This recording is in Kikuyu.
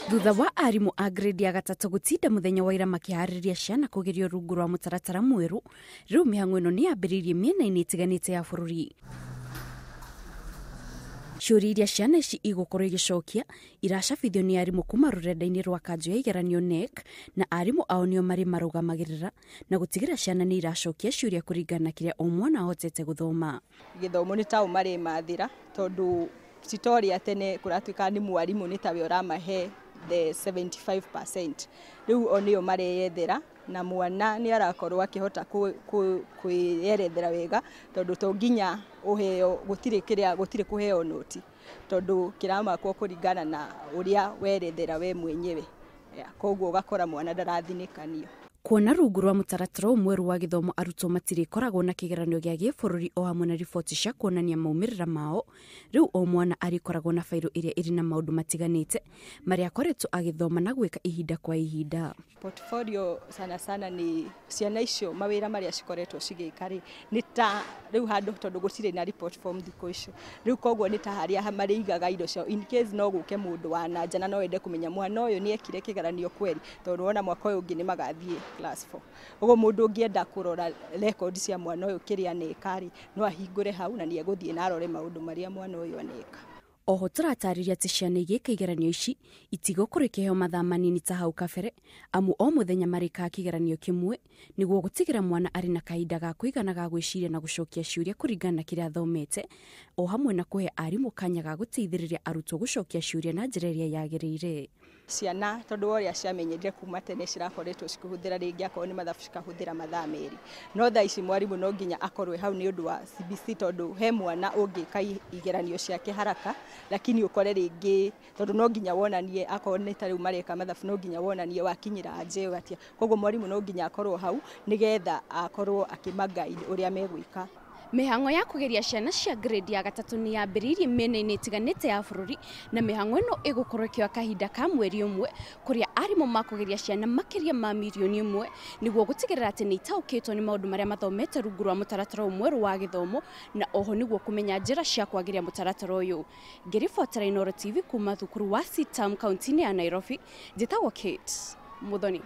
Thutha wa arimũ a grade ya gatatũ gũtinda mũthenya wa ira makĩharĩria ciana kũgerio rungu rwa mũtaratara mwerũ, rĩu mĩhang'o ĩno nĩ yambĩrĩirie mĩena-inĩ ĩtiganĩte ya bũrũri. Ciũria iria ciana ici igũkorwo igĩcokia iracabithio nĩ arimũ kuma rũrenda-inĩ rwa kanjũ ya igeranio KNEC, na arimũ ao nĩo marĩ marũgamagĩrĩra na gũtigĩra ciana nĩ iracokia ciũria kũringana na kĩrĩa o mwana ahotete gũthoma. Gĩthomo nĩ tao marĩmathĩra tondũ ti ta ũrĩa tene kũratuĩka nĩ mwarimũ nĩ tawe ũramahe the 75%. Rĩu o nĩo mareyethera na mwana nĩ arakorwo akĩhota kwĩyerethera wega tondũ to nginya ũheo, gũtirĩ kĩrĩa, gũtirĩ kũheo noti tondũ kĩramakwo kũringana na ũrĩa werethera we mwenyewe. Koguo ũgakora mwana ndarathinĩkanio. Kuona rungu rwa mũtaratara ũyũ mwerũ wa gĩthomo arutwo matirĩkoragwo na kĩgeranio gĩa gĩbũrũri o hamwe na riboti cia kuonania maumĩrĩra mao, rĩu o mwana arĩkoragwo na bairũ ĩrĩa ĩrĩ na maũndũ matiganĩte marĩa akoretwo agĩthoma na gwĩka ihinda kwa ihinda. Portfolio sana sana nĩ ciana icio mawĩra marĩa cikoretwo cigĩka rĩ, nĩ ta rĩu handũ tondũ gũtirĩ na report form thikũ ici, rĩu koguo nĩ ta harĩa marĩigaga indo ciao in case no gũke mũndũ wa na nja na no ende kũmenya mwana ũyũ nĩ ekire kĩgeranio kweri, tondũ wona mwaka ũyũ ũngĩ nĩ magathiĩ class 4. Ũguo mũndũ ũngĩenda kũrora record cia mwana ũyũ kĩrĩa aneka rĩ, no ahingũre hau na nĩ egũthiĩ na arore maũndũ marĩa mwana ũyũ aneka. Oho tũratarĩria atĩ ciana igĩka igeranio ici itigũkorwo ikĩheo mathaa manini ta hau kabere, amu o mũthenya marĩkaga kĩgeranio kĩmwe nĩguo gũtigĩra mwana arĩ na kahinda ga kũigana ga gwĩciria na gũcokia ciũria kũringana na kĩrĩa athomete, o hamwe na kũhe arimũ kanya ga gũteithĩrĩria arutwo gũcokia ciũria na njĩra ĩrĩa yagĩrĩire. Ciana tondũ wa ũrĩa ciamenyerire kuma tene cirakoretwo cikĩhũthĩra rĩngĩ akorwo nĩ mathabu cikahũthĩra mathaa merĩ, no thaa ici mwarimũ no nginya akorwo hau nĩ ũndũ wa CBC tondũ he mwana ũngĩka igeranio ciake haraka, lakini ũkore rĩngĩ tondũ no nginya wonanie akorwo nĩ ta rĩu mareka mathabu no nginya wonanie wakinyĩra anja ĩyo atĩa, koguo mwarimũ no nginya akorwo hau nĩgetha akorwo akĩmaguide ũrĩa megwĩka. Mĩhang'o ya kũgeria ciana cia grade ya gatatũ nĩ yambĩrĩirie mĩena-inĩ ĩtiganĩte ya bũrũri, na mĩhang'o ĩno ĩgũkorwo ĩkĩoya kahinda ka mweri ũmwe kũrĩa arimũ makũgeria ciana makĩria ma mirioni ĩmwe nĩguo gũtigĩrĩra atĩ nĩ itaũkĩtwo nĩ maũndũ marĩa mathomete rungu rwa mũtaratara ũyũ mwerũ wa gĩthomo, na oho nĩguo kũmenya njĩra cia kwagĩria mũtaratara ũyũ. Ngĩribotera Inooro TV kuma thukuru wa CITAM kaunti-inĩ ya Nairobi, njĩtagwo Kate Muthoni.